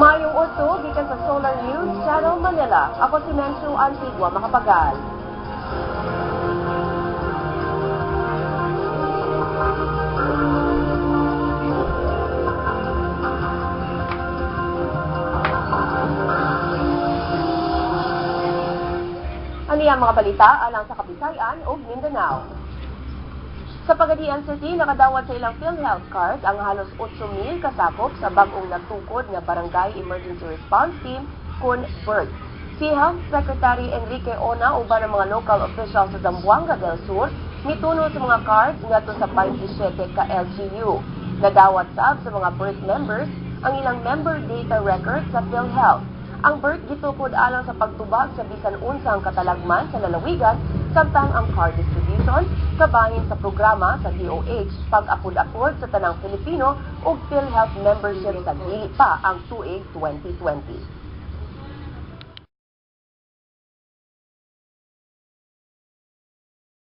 Maayong udto gikan sa Solar News Channel Manila. Ako si Menchu Antigua Makapagal. Ani ang mga balita alang sa Kabisayan ug Mindanao. Sa Pagadian City, nakadawat sa ilang PhilHealth card ang halos 8,000 kasakop sa bag-ong natukod nga Barangay Emergency Response Team kun BERT. Si Health Secretary Enrique Ona uban ang mga local officials sa Zamboanga del Sur mituno sa mga card ngadto sa 27 ka LGU. Nadawat sab sa mga BERT members ang ilang member data record sa PhilHealth. Ang BERT gitukod alang sa pagtubag sa bisan unsang katalagman sa lalawigan, samtang ang card distribution kabahin sa programa sa DOH pag-apod-apod sa tanang Pilipino ug PhilHealth membership sa dili pa ang tuig 2020.